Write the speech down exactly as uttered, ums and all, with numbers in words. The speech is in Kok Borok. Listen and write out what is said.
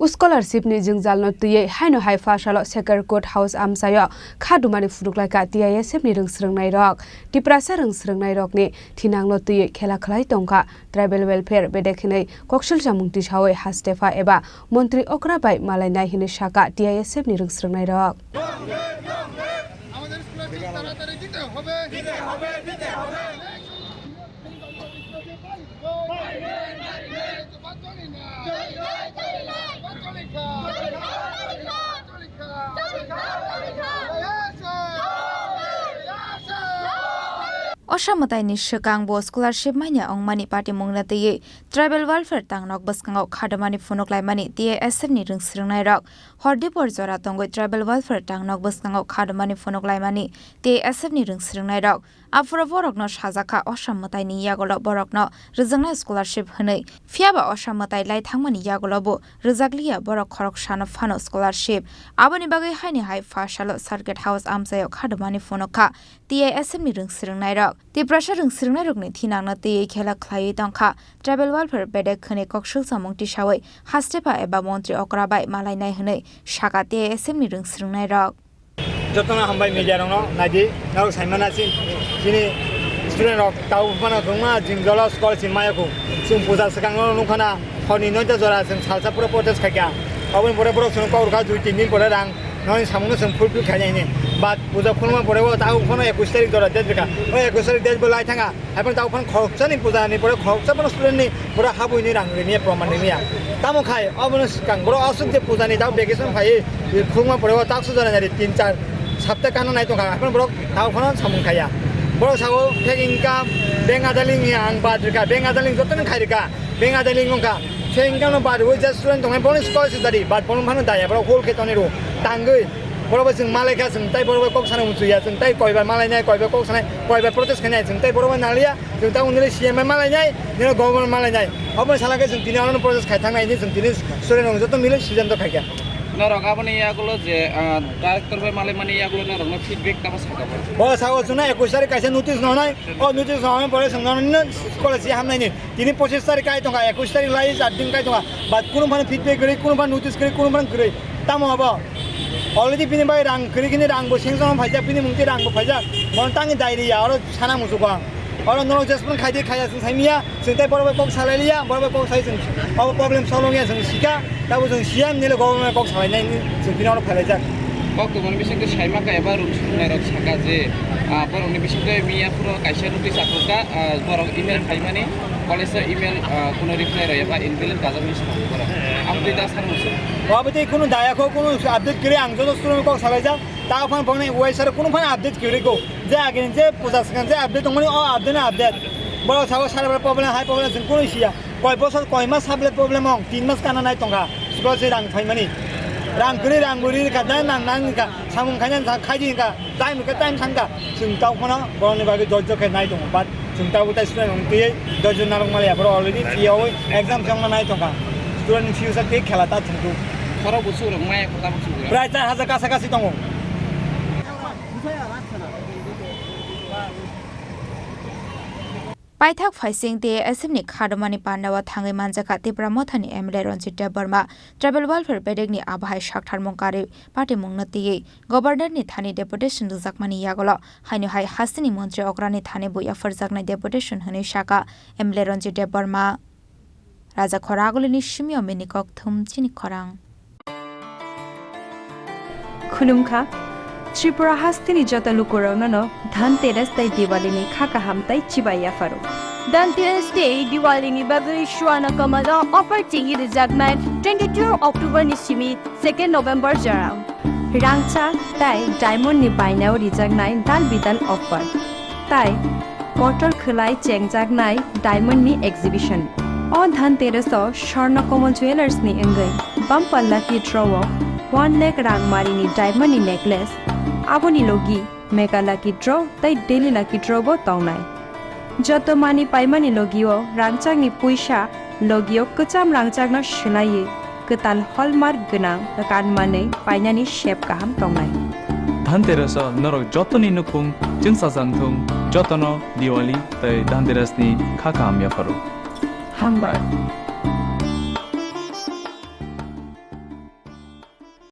Scholarship ni jwngjalno twiwi haino hai pha salo Sacred Court House amchaio kha dumani phunuklaikha T I S F ni rwngsrwngnairok. Tiprasa rwngsrwngnairokni thinangno twiwi khela khlai tongkha. Tribal Welfare bedek hinwi koksil chamung tisawi hastepha eba montri okra bai malainai hinwi sakha T I S F ni rwngsrwngnairok. Osa mwtaini swkang bo scholarship manya wngmani patimungno twiwi Tribal Welfare tangnok bwskango kha dumani phunuklaimani T I S F ni rwngsrwngnairok. Hordipor jora tongwi Tribal Welfare tangnok bwskango kha dumani phunuklaimani T I S F ni rwngsrwngnairok. Aphuru borokno sajakha Osa mwtaini yagulo borokno rwjaknai scholarship hwnwi. Phiyaba Osa mwtai lai thangmani yagulo bo rwjakliya borok khoroksano phano scholarship. Aboni bagwi haini hai pha salo Circuit House amchaio kha dumani phunukha T I S F ni rwngsrwngnairok. Tiprasa rwngsrwngnairokni thinangno twiwi khela khlaiwi tongkha. Tribal Welfare bedek hwnwi koksil chamung tisawi hastepha eba montri okra bai malainai hwnwi sakha T I S F ni rwngsrwngnairok. Jotono hambai media rokno naidi, norok saimana chini student rok tau phano kwbangma jing jolo scholarship maya kho. Chwng puja swkango nukha na horni noita jora chwng salsa pura protest khaikha. Aboni pore borok chwng kok rwkha dui tin din pore rang noni samungno chwng fulfill khainai hwnwi. But puja khulma pore o tau phano ekush tarik jora date rwkha. O ekush tarik date bo lai thanga. Haiphano tau phano khoroksa ni puja ni pore khoroksa phano student ni pore habui ni rang rini ya, proman rini ya. Tamo khai obono swkang borok aswk je puja ni tau vacation phai khulma pore o taksu jora nari tin char sapta kana nai tongkha. Haiphano borok tau phano samung khaiya. Borok sao fake income, bank adaling ya ang bad rika, bank adaling joto ni khai rika, bank adaling wngkha. Fake income no bad wi je student tongnai bono scholarship dadi, but bono phano daya, borok hol khe tonwi ro tangwi. Borok bai chwng malaikha, chwng tai borok bai kok sana muchuya, chwng tai koiba malainai, koiba kok sanai, koiba protest khainai, chwng tai borok bai naliya, chwng tai unile C M bai malainai, nino government malainai. Obo salakhe chwng tini ano protest khai thangnai, chwng tini student rok joto mile siddhanto khaikha. Norok aboni yagulo je, ah, director bai malaimani yagulo norokno feedback tamo sakha bo? Bo sao chwngno ekush tarik kaisa notice nonai, o notice nonai pore chwng nono college hamnaini. Tini pochis tarik kai tongkha, ekush tarik lai char din kai tongkha, but kunu phano feedback kwrwi, kunu phano notice kwrwi, kunu phano kwrwi. Tamo abo? Already bini bai rang kwrwi khini rang bo sanction phaijak, bini mungti rang bo phaijak. Bono tangwi dai riya, oro sana muchukha. Oro norok jesphano khaidi khaiya chwng saimiya, chwng tai borok bai kok salai liya, borok bai kok sai chwng abo problem solve wngya chwng sikha, tabo chwng C M nile government kok salai nai chwng bini oro phailaijak. Kok tongmani bisingtwi saimaka eba rwngsrwngnairok sakha je, ah, borokni bisingtwi miya phuru kaisa notice aphurkha, ah, borok email phaimani. College o email, ah, kuno reply rwya ba invalid kajak hinwi swnam borok. Ang twi da sar muchung. Obo tei kuno daya kho, kuno update kwrwi, ang joto student kok salaijak. Ta phang phang ni uaisa kuno phang update kwrwi kho. Je agini je puja swkang je update tongmani o update na update. Borok sao sara problem hai problem chwng kuno siya. Koi bosor koi mas sable problem ong, tin mas kana nai tongkha. Scholarship rang phaimani. Rang kwrwi rang buri ka dan nang nang ka samung khaina khaidi ka. Time ka time thangkha, chwng tau phano borokni bagwi dojjo khe nai tongo, but chwng tau tai student rok twi dojjo narwk maliya, borok already twiwi exam se wngna nai tongkha, student ni future tei khela ta thwngthwng. Khorok buchuk rok maya kho tabuk chwng rok. Prai char hajar kasa kasi tongo. Paithak phaising T A S F ni kha dumani pandao thangwi manjakha Tipra Mothani M L A Ranjit Debbarma, Tribal Welfare bedekni abohai saktharmung karwi patimungno twiwi Governor ni thani deputation rwjakmani yagulo haino hai hasteni montri okrani thani bo yapharjaknai deputation hwnwi sakha M L A Ranjit Debbarma. Raja Khoragulini simio mini kokthum chini khorang. Khulumkha, Tripura hasteni joto lukurokno no Dhanteras tei Diwali ni kha kaham tei chibai yapharo. Dhanteras tei Diwali ni bagwi Swarna Kamal o offer chengwi rwjaknai twenty-two October ni simi second November jora. Rangchak tei diamond ni bainao rijaknai dal bidal offer. Tai kotor khwlai chengjaknai diamond ni exhibition. O Dhanteras o Swarna Kamal Jewellers ni wngwi bumper lucky draw o one lakh rang mari ni diamond ni necklace, aboni logi mega lucky draw tei daily lucky draw bo tongnai. Joto manwi paimani logio rangchakni puisa logio kwcham rangchakno swlaiwi kwtal hallmark gwnang kan manwi painani sep kaham tongnai. Dhanteras o norok jotoni nukhung chwngsajak thung, jotono Diwali tei Dhanteras ni kha kaham yapharo. Hambai.